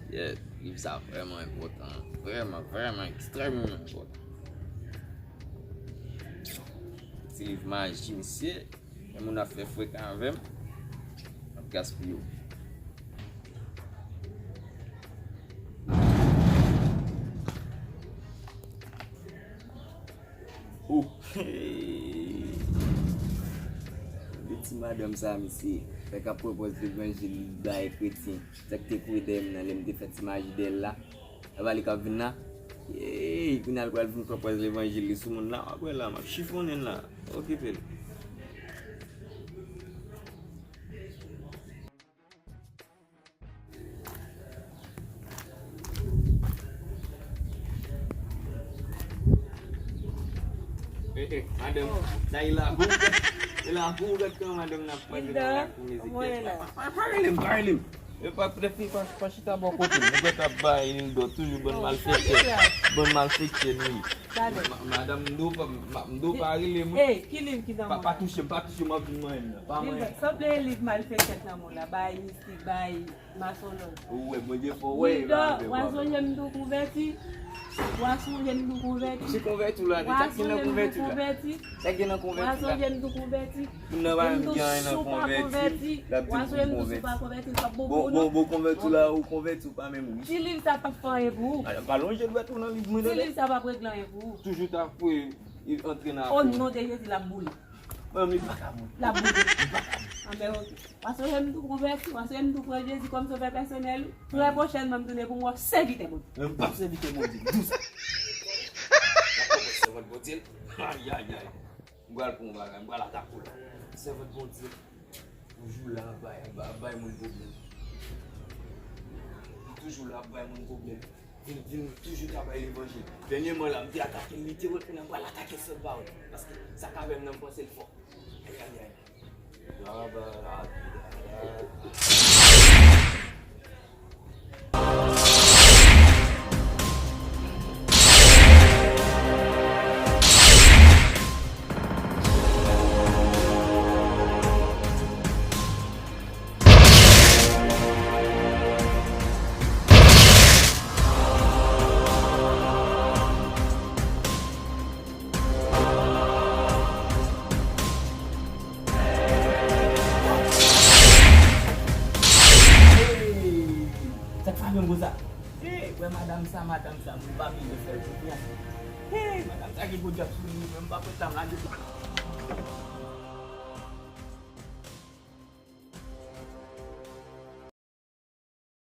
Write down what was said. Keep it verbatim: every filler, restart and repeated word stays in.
Yeah, liv sa vrèman enpòtan. Vrèman, vrèman, ekstrèmeman enpòtan. Ti liv maji, mesye. Gen moun ap fè frekan avè m, m ap gaspiye w. Oh! Hey! Gade ti madanm sa, mesye. Fè k ap pwopòz levanjil bay kretyen. Sa k te kouri dèyè m nan lè m te fè ti maji dèyè l la. Apa li k ap vin la? Hey! Kounye a l pral vin pwopòz levanjil li sou moun la. W ap wè la, m ap chifonnen l la. Okipe l. Eh, eh, madanm, sa e la pou ou gad, e la pou ou gad kòman madanm nan ap pran devan lakou mizik. Pa, pa, pa rele m, pa rele m. E pa, pa, pa chita bò kote m. Ou gad ap bay Lildor toujou bann malfektè. Bann malfektè nou ye. Madanm, m di w pa, m di w pa rele m. Ey, ki liv ki nan men w la? Pa touche m, pa touche m, w ap vin manyen m nan. Pa manyen m. Sanble liv malfektè k nan men w la, bay mistik, bay masonlòg. Ou wè, Bondye fò, wè, Lildor, w a sonje m di w konvèti. W a sonje m di w konvèti. Se konvèti w la, sa ki nan konvèti w la? Sa ki nan konvèti w la? W a sonje m di w konvèti. Moun nan pa menm gen anyen nan konvèti. L ap di m pou m konvèti. Bon, bon, bon, konvèti w la, ou konvèti, ou pa menm riche. Ti liv sa p ap fè anyen pou ou. Madanm, pa lonje dwèt ou nan liv mwen, tande. Ti liv sa p ap regle anyen pou ou. Toujou t ap antre nan afè. O non de Jezi, l ap boule. Mwen menm, li pa ka boule. L ap boule. Li pa ka boule. Anben, oke. W a sonje m di w konvèti, w a sonje m di w pran Jezi kòm sovè pèsonèl ou. Trè pwochènman, m tounen pou m wè w sèvitè Bondye. Mwen, m p ap sèvitè Bondye, m di w sa. Sèvant Bondye. Ayayay. M pral pran yon bagay, m pral atake w la. Sèvant Bondye, toujou la ap bay, ap bay, ap bay moun pwoblèm. Li toujou la ap bay moun pwoblèm. Vin, vin toujou ta bay levanjil. Dènyèman la, m te atake l, li te wè kounye a m pral atake l sòt ba w. Paske sa k avè m nan, m panse l fò. Ayayay. Hey! Sa k frape m konsa? Hey, wè madanm sa, madanm sa, moun pa bezwen fè l konfyans. Hey, madanm sa gen gwo djòb sou li, men m pa pran tan lage.